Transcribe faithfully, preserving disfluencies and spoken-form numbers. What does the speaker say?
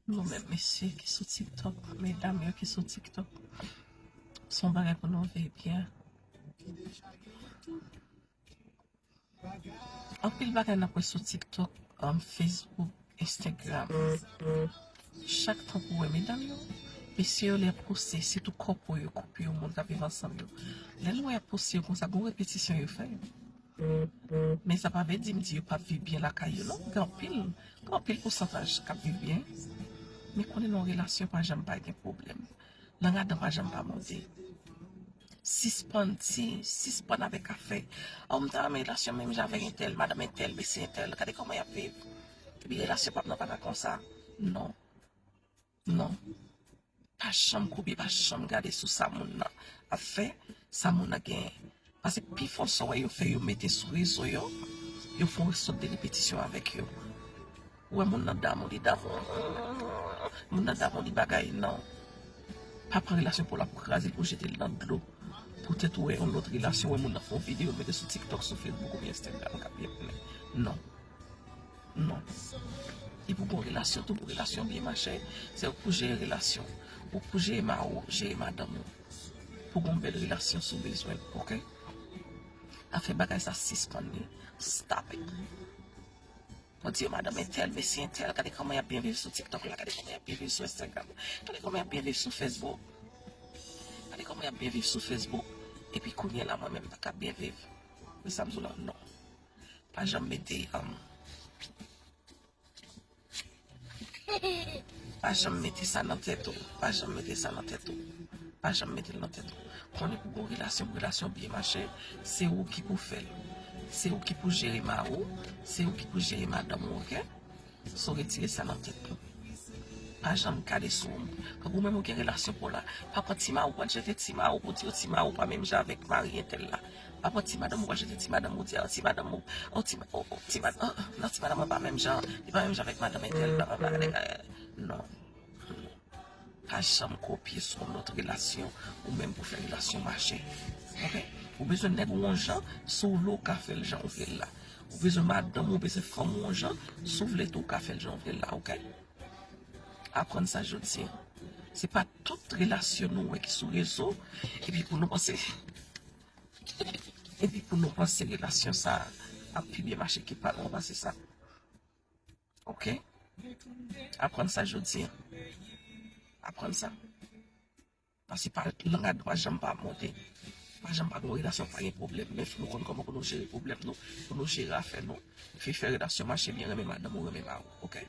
Nou menm mesye ki sou TikTok, medam yo ki sou TikTok, se yon bagay pou nou veye byen. Anpil bagay n ap wè sou TikTok, um, Facebook, Instagram. Chak tan pou wè medam yo, mesye yo lè poste, sitou kòpo yo, koup yo, moun k ap viv ansanm yo. Lè nou wè y ap poste yo konsa, gon repetisyon yo fè. Men sa pa vle di m di yo p ap viv byen lakay yo, non. Gen anpil, gen anpil pousantaj k ap viv byen. Men konnen nan yon relasyon pa janm pa gen pwoblèm. Lang adan pa janm pa monte. Sispann di, sispann avèk afè. Oh, m ta renmen relasyon menm jan avèk entèl, madanm entèl, mesye entèl. Gade kòman y ap viv. Epi relasyon p ap nan pa ta konsa. Non. Non. Pa janm koupe, pa janm gade sou sa moun nan ap fè, sa moun nan genyen. Paske pifò sa w wè yo fè, yo mete sou rezo yo, yo fè yon sòt de repetisyon avèk yo. Ou wè moun nan damou, li damou. Moun nan damou, li bagay, non. Pa pran relasyon pou la pou kraze l, pou jete l nan dlo. Poutèt ou wè yon lòt relasyon, wè moun nan fè yon videyo, mete sou TikTok, sou Facebook oubyen Instagram, k ap byen mennen. Non. Non. E pou gon relasyon tou, pou relasyon byen mache, se ou k pou jere relasyon. Ou k pou jere mari w, jere madanm ou. Pou gon bèl relasyon si w bezwen l, oke? Afè bagay sa sispann li. Stop it. Mwen di yo madanm entèl, mesye entèl, gade kòman y ap byen viv sou TikTok la, gade kòman y ap byen viv sou Instagram, gade kòman y ap byen viv sou Facebook. Gade kòman y ap byen viv sou Facebook. Epi kounye a la mwen menm m pa ka byen viv. Men sa m di w la, non. Pa janm mete, um, pa janm mete sa nan tèt ou. Pa janm mete sa nan tèt ou. Pa janm mete l nan tèt ou. Konnen pou gon relasyon, pou relasyon byen mache, se ou ki pou fè l. Se ou ki pou jere mari w, se ou ki pou jere madanm ou, oke? So retire sa nan tèt nou. Pa janm gade sou moun. Kankou menm ou gen relasyon pou la. Pa pran ti mari w, pral jete ti mari w pou di yo ti mari w pa menm jan avèk mari entèl la. Pa pran ti madanm ou, pral jete ti madanm ou, di a ti madanm ou, oh, ti, oh, oh, ti mad-, oh, oh, non, ti madanm mwen pa menm jan, li pa menm jan avèk madanm entèl, blablabla, gade, gade. Non. Pa janm kopye sou yon lòt relasyon ou menm pou fè relasyon mache. Oke? Ou bezwen nèg ou yon jan, si w vle w ka fè l jan w vle l la. Ou bezwen madanm ou, bezwen fanm ou yon jan, si w vle tou w ka fè l jan w vle l la, oke? Aprann sa jodi a. Se pa tout relasyon nou wè ki sou rezo, epi pou nou panse, epi pou nou panse relasyon sa ap pi byen mache ke pa nou, pa se sa. Oke? Aprann sa jodi a. Aprann sa. Paske pa, lang adan pa janm pa monte. Pa janm pa gen yon relasyon pa gen pwoblèm. Men fò nou konn kòman pou nou jere pwoblèm nou, pou nou jere afè nou. Epi fè relasyon mache byen, renmen madanm ou, renmen mari w, oke?